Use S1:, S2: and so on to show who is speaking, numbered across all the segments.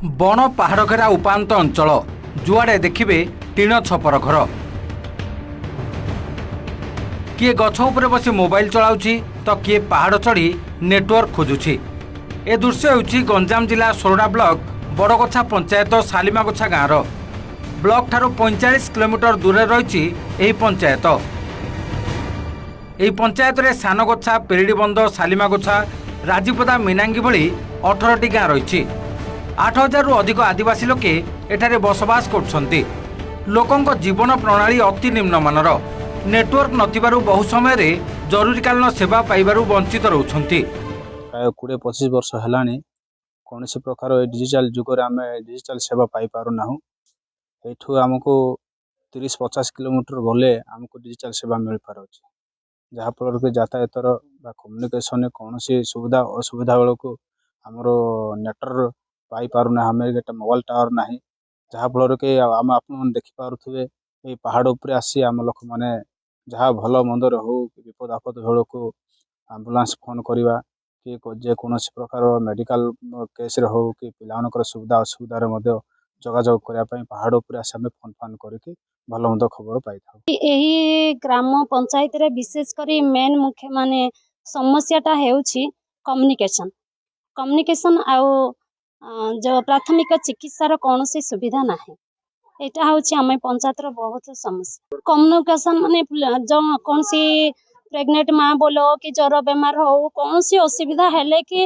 S1: ବଣ ପାହାଡ଼ ଘେରା ଉପାନ୍ତ ଅଞ୍ଚଳ, ଯୁଆଡ଼େ ଦେଖିବେ ଟିଣ ଛପର ଘର। କିଏ ଗଛ ଉପରେ ବସି ମୋବାଇଲ ଚଳାଉଛି ତ କିଏ ପାହାଡ଼ ଚଢ଼ି ନେଟୱାର୍କ ଖୋଜୁଛି। ଏ ଦୃଶ୍ୟ ହେଉଛି ଗଞ୍ଜାମ ଜିଲ୍ଲା ସୋରଡ଼ା ବ୍ଲକ ବଡ଼ଗୋଛା ପଞ୍ଚାୟତ ସାଲିମାଗୋଛା ଗାଁର। ବ୍ଲକ ଠାରୁ 45 କିଲୋମିଟର ଦୂରରେ ରହିଛି ଏହି ପଞ୍ଚାୟତ। ଏହି ପଞ୍ଚାୟତରେ ସାନଗୋଛା, ପେରିଡ଼ିବନ୍ଧ, ସାଲିମାଗୋଛା, ରାଜିପଦା, ମିନାଙ୍ଗି ଭଳି 18ଟି ଗାଁ ରହିଛି। 8000ରୁ ଅଧିକ ଆଦିବାସୀ ଲୋକେ ଏଠାରେ ବସବାସ କରୁଛନ୍ତି। ଲୋକଙ୍କ ଜୀବନ ପ୍ରଣାଳୀ ଅତି ନିମ୍ନମାନର। ନେଟୱାର୍କ ନଥିବାରୁ ବହୁ ସମୟରେ ଜରୁରୀକାଳୀନ ସେବା ପାଇବାରୁ ବଞ୍ଚିତ ରହୁଛନ୍ତି।
S2: ପ୍ରାୟ 20-25 ବର୍ଷ ହେଲାଣି, କୌଣସି ପ୍ରକାର ଏ ଡିଜିଟାଲ ଯୁଗରେ ଆମେ ଡିଜିଟାଲ ସେବା ପାଇପାରୁନାହୁଁ। ଏଇଠୁ ଆମକୁ 30-50 କିଲୋମିଟର ଗଲେ ଆମକୁ ଡିଜିଟାଲ ସେବା ମିଳିପାରୁଛି, ଯାହାଫଳରେ କି ଯାତାୟାତର ବା କମ୍ୟୁନିକେସନରେ କୌଣସି ସୁବିଧା ଅସୁବିଧା ବେଳକୁ ଆମର ନେଟୱାର୍କ ପାଇପାରୁନା ଆମେ। ଗୋଟେ ମୋବାଇଲ ଟାୱାର ନାହିଁ, ଯାହାଫଳରେ କି ଆମେ ଆପଣମାନେ ଦେଖିପାରୁଥିବେ, ଏଇ ପାହାଡ଼ ଉପରେ ଆସି ଆମ ଲୋକମାନେ ଯାହା ଭଲ ମନ୍ଦରେ ହଉ, ବିପଦ ଆପଦ ବେଳକୁ ଆମ୍ବୁଲାନ୍ସ ଫୋନ୍ କରିବା କି ଯେକୌଣସି ପ୍ରକାର ମେଡ଼ିକାଲ କେସ୍ରେ ହଉ କି ପିଲାମାନଙ୍କର ସୁବିଧା ଅସୁବିଧାରେ ମଧ୍ୟ ଯୋଗାଯୋଗ କରିବା ପାଇଁ ପାହାଡ଼ ଉପରେ ଆସି ଆମେ ଫୋନ୍ ଫାନ୍ କରିକି ଭଲ ମନ୍ଦ ଖବର ପାଇଥାଉ।
S3: ଏହି ଗ୍ରାମ ପଞ୍ଚାୟତରେ ବିଶେଷ କରି ମେନ୍ ମୁଖ୍ୟ ମାନେ ସମସ୍ୟାଟା ହେଉଛି କମ୍ୟୁନିକେସନ୍। କମ୍ୟୁନିକେସନ୍ ଆଉ ଯେଉଁ ପ୍ରାଥମିକ ଚିକିତ୍ସାର କୌଣସି ସୁବିଧା ନାହିଁ। ଏଇଟା ହେଉଛି ଆମ ପଞ୍ଚାୟତର ବହୁତ ସମସ୍ୟା। କମ୍ୟୁନିକେସନ୍ ମାନେ ଯେଉଁ କୌଣସି ପ୍ରେଗନେଣ୍ଟ ମା ବୋଲ କି ଜ୍ୱର ବେମାର ହଉ, କୌଣସି ଅସୁବିଧା ହେଲେ କି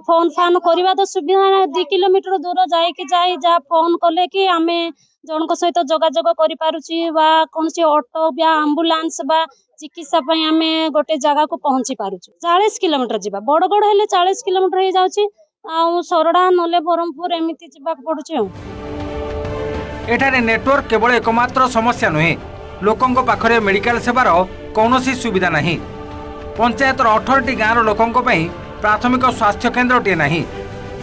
S3: ଫୋନ୍ ଫାନ୍ କରିବା ତ ସୁବିଧା ନାହିଁ। 2 କିଲୋମିଟର ଦୂର ଯାଇକି ଯାଇ ଯାହା ଫୋନ୍ କଲେ କି ଆମେ ଜଣଙ୍କ ସହିତ ଯୋଗାଯୋଗ କରିପାରୁଛି ବା କୌଣସି ଅଟୋ ବା ଆମ୍ବୁଲାନ୍ସ ବା ଚିକିତ୍ସା ପାଇଁ ଆମେ ଗୋଟେ ଜାଗାକୁ ପହଞ୍ଚି ପାରୁଛୁ। 40 କିଲୋମିଟର ଯିବା, ବଡ଼ଗଡ଼ ହେଲେ 40 କିଲୋମିଟର ହେଇଯାଉଛି, ଆଉ ସୋରଡ଼ା ନହେଲେ ବ୍ରହ୍ମପୁର ଏମିତି ଯିବାକୁ ପଡୁଛି। ଆଉ
S1: ଏଠାରେ ନେଟୱାର୍କ କେବଳ ଏକମାତ୍ର ସମସ୍ୟା ନୁହେଁ, ଲୋକଙ୍କ ପାଖରେ ମେଡିକାଲ ସେବାର କୌଣସି ସୁବିଧା ନାହିଁ। ପଞ୍ଚାୟତର 18ଟି ଗାଁର ଲୋକଙ୍କ ପାଇଁ ପ୍ରାଥମିକ ସ୍ୱାସ୍ଥ୍ୟ କେନ୍ଦ୍ରଟିଏ ନାହିଁ।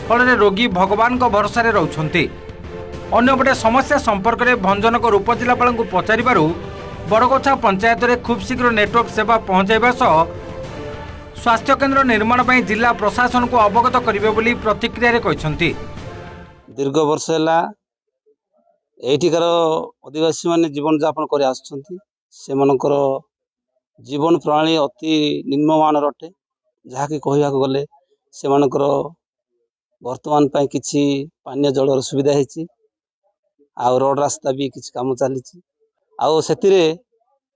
S1: ଫଳରେ ରୋଗୀ ଭଗବାନଙ୍କ ଭରସାରେ ରହୁଛନ୍ତି। ଅନ୍ୟପଟେ ସମସ୍ୟା ସମ୍ପର୍କରେ ଭଞ୍ଜନଗର ଉପଜିଲ୍ଲାପାଳଙ୍କୁ ପଚାରିବାରୁ ବଡ଼ଗୋଛା ପଞ୍ଚାୟତରେ ଖୁବ୍ ଶୀଘ୍ର ନେଟୱାର୍କ ସେବା ପହଞ୍ଚାଇବା ସହ ସ୍ୱାସ୍ଥ୍ୟକେନ୍ଦ୍ର ନିର୍ମାଣ ପାଇଁ ଜିଲ୍ଲା ପ୍ରଶାସନକୁ ଅବଗତ କରିବେ ବୋଲି ପ୍ରତିକ୍ରିୟାରେ କହିଛନ୍ତି।
S4: ଦୀର୍ଘ ବର୍ଷ ହେଲା ଏଇଠିକାର ଅଧିବାସୀମାନେ ଜୀବନଯାପନ କରି ଆସୁଛନ୍ତି। ସେମାନଙ୍କର ଜୀବନ ପ୍ରଣାଳୀ ଅତି ନିମ୍ନମାନର ଅଟେ, ଯାହାକି କହିବାକୁ ଗଲେ ସେମାନଙ୍କର ବର୍ତ୍ତମାନ ପାଇଁ କିଛି ପାନୀୟ ଜଳର ସୁବିଧା ହେଇଛି ଆଉ ରୋଡ଼ ରାସ୍ତା ବି କିଛି କାମ ଚାଲିଛି। ଆଉ ସେଥିରେ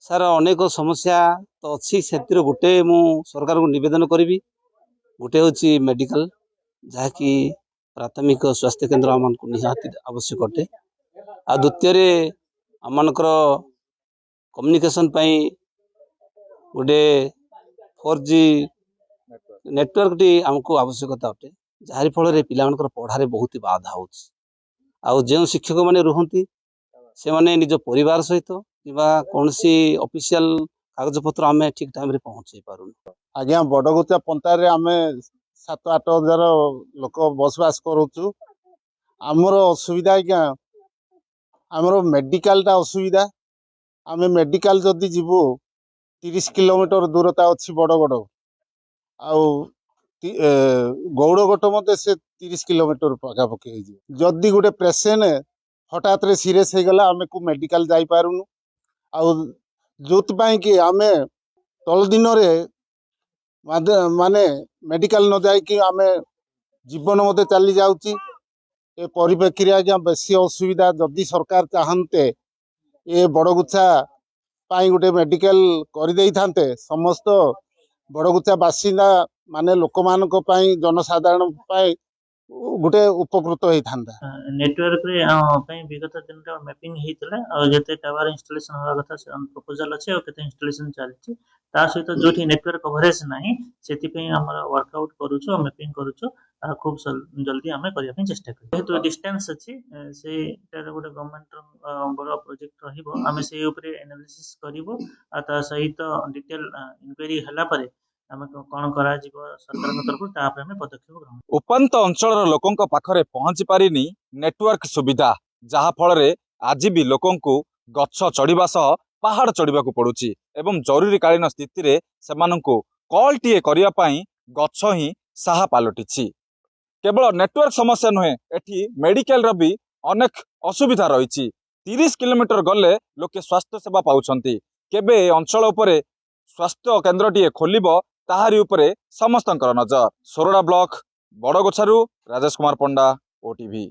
S4: ସାର୍ ଅନେକ ସମସ୍ୟା ତ ଅଛି। ସେଥିରୁ ଗୋଟେ ମୁଁ ସରକାରଙ୍କୁ ନିବେଦନ କରିବି, ଗୋଟେ ହେଉଛି ମେଡ଼ିକାଲ, ଯାହାକି ପ୍ରାଥମିକ ସ୍ୱାସ୍ଥ୍ୟ କେନ୍ଦ୍ର ଆମମାନଙ୍କୁ ନିହାତି ଆବଶ୍ୟକ ଅଟେ। ଆଉ ଦ୍ୱିତୀୟରେ ଆମମାନଙ୍କର କମ୍ୟୁନିକେସନ୍ ପାଇଁ ଗୋଟେ 4G ନେଟୱାର୍କଟି ଆମକୁ ଆବଶ୍ୟକତା ଅଟେ, ଯାହାରି ଫଳରେ ପିଲାମାନଙ୍କର ପଢ଼ାରେ ବହୁତ ବାଧା ହେଉଛି। ଆଉ ଯେଉଁ ଶିକ୍ଷକମାନେ ରୁହନ୍ତି, ସେମାନେ ନିଜ ପରିବାର ସହିତ କିମ୍ବା କୌଣସି ଅଫିସିଆଲ କାଗଜପତ୍ର ଆମେ ଠିକ୍ ଟାଇମ୍ରେ ପହଞ୍ଚେଇ ପାରୁନୁ।
S5: ଆଜ୍ଞା, ବଡ଼ଗୋଛା ପଞ୍ଚାୟତରେ ଆମେ 7-8 ହଜାର ଲୋକ ବସବାସ କରୁଛୁ। ଆମର ଅସୁବିଧା ଆଜ୍ଞା, ଆମର ମେଡ଼ିକାଲଟା ଅସୁବିଧା। ଆମେ ମେଡ଼ିକାଲ ଯଦି ଯିବୁ, 30 କିଲୋମିଟର ଦୂରତା ଅଛି ବଡ଼ଗଡ଼, ଆଉ ଗୌଡ଼ଗୋଠ ମଧ୍ୟ ସେ 30 କିଲୋମିଟର ପାଖାପାଖି ହେଇଯିବ। ଯଦି ଗୋଟେ ପେସେଣ୍ଟ ହଠାତ୍ରେ ସିରିୟସ୍ ହେଇଗଲା, ଆମେ କେଉଁ ମେଡ଼ିକାଲ ଯାଇପାରୁନୁ। ଆଉ ଯେଉଁଥିପାଇଁ କି ଆମେ ତଳ ଦିନରେ ମାନେ ମେଡ଼ିକାଲ ନ ଯାଇକି ଆମେ ଜୀବନ ମଧ୍ୟ ଚାଲି ଯାଉଛି। ଏ ପରିପ୍ରେକ୍ଷୀରେ ଆଜ୍ଞା ବେଶୀ ଅସୁବିଧା। ଯଦି ସରକାର ଚାହାନ୍ତେ, ଏ ବଡ଼ଗୁଛା ପାଇଁ ଗୋଟେ ମେଡ଼ିକାଲ କରିଦେଇଥାନ୍ତେ, ସମସ୍ତ ବଡ଼ଗୁଛା ବାସିନ୍ଦା ମାନେ ଲୋକମାନଙ୍କ ପାଇଁ, ଜନସାଧାରଣ ପାଇଁ ଗୋଟେ ଉପକୃତ ହେଇଥାନ୍ତା।
S6: ନେଟୱାର୍କରେ ପାଇଁ ବିଗତ ଦିନରେ ମ୍ୟାପିଂ ହେଇଥିଲା ଆଉ ଯେତେ ଟାୱାର ଇନଷ୍ଟଲେସନ ହେବା କଥା ପ୍ରପୋଜାଲ ଅଛି ଆଉ କେତେ ଇନଷ୍ଟଲେସନ ଚାଲିଛି। ତା ସହିତ ଯୋଉଠି ନେଟୱାର୍କ କଭରେଜ ନାହିଁ, ସେଥିପାଇଁ ଆମର ୱାର୍କଆଉଟ କରୁଛୁ ଆଉ ମ୍ୟାପିଂ କରୁଛୁ। ତାହା ଖୁବ ଜଲ୍ଦି ଆମେ କରିବା ପାଇଁ ଚେଷ୍ଟା କରିବୁ। ଯେହେତୁ ଡିଷ୍ଟାନ୍ସ ଅଛି, ସେଇଟାର ଗୋଟେ ଗଭର୍ଣ୍ଣମେଣ୍ଟର ବଡ଼ ପ୍ରୋଜେକ୍ଟ ରହିବ। ଆମେ ସେଇ ଉପରେ ଆନାଲିସିସ୍ କରିବୁ ଆଉ ତା ସହିତ ଡିଟେଲ ଇନକ୍ୱାରି ହେଲା ପରେ ଆମେ କଣ କରାଯିବ ସରକାରଙ୍କ ତରଫରୁ, ତାପରେ ଆମେ ପଦକ୍ଷେପ ଗ୍ରହଣ
S7: ଉପାନ୍ତ ଅଞ୍ଚଳର ଲୋକଙ୍କ ପାଖରେ ପହଞ୍ଚି ପାରିନି ନେଟୱାର୍କ ସୁବିଧା, ଯାହାଫଳରେ ଆଜି ବି ଲୋକଙ୍କୁ ଗଛ ଚଢ଼ିବା ସହ ପାହାଡ଼ ଚଢ଼ିବାକୁ ପଡୁଛି ଏବଂ ଜରୁରୀକାଳୀନ ସ୍ଥିତିରେ ସେମାନଙ୍କୁ କଲ୍ଟିଏ କରିବା ପାଇଁ ଗଛ ହିଁ ସାହା ପାଲଟିଛି। କେବଳ ନେଟୱାର୍କ ସମସ୍ୟା ନୁହେଁ, ଏଠି ମେଡିକାଲର ବି ଅନେକ ଅସୁବିଧା ରହିଛି। 30 କିଲୋମିଟର ଗଲେ ଲୋକେ ସ୍ୱାସ୍ଥ୍ୟ ସେବା ପାଉଛନ୍ତି। କେବେ ଏ ଅଞ୍ଚଳ ଉପରେ ସ୍ୱାସ୍ଥ୍ୟ କେନ୍ଦ୍ରଟିଏ ଖୋଲିବ, ତାହାରି ଉପରେ ସମସ୍ତଙ୍କର ନଜର। ସୋରଡ଼ା ବ୍ଲକ ବଡ଼ଗୋଛାରୁ ରାଜେଶ କୁମାର ପଣ୍ଡା, ଓଟିଭି।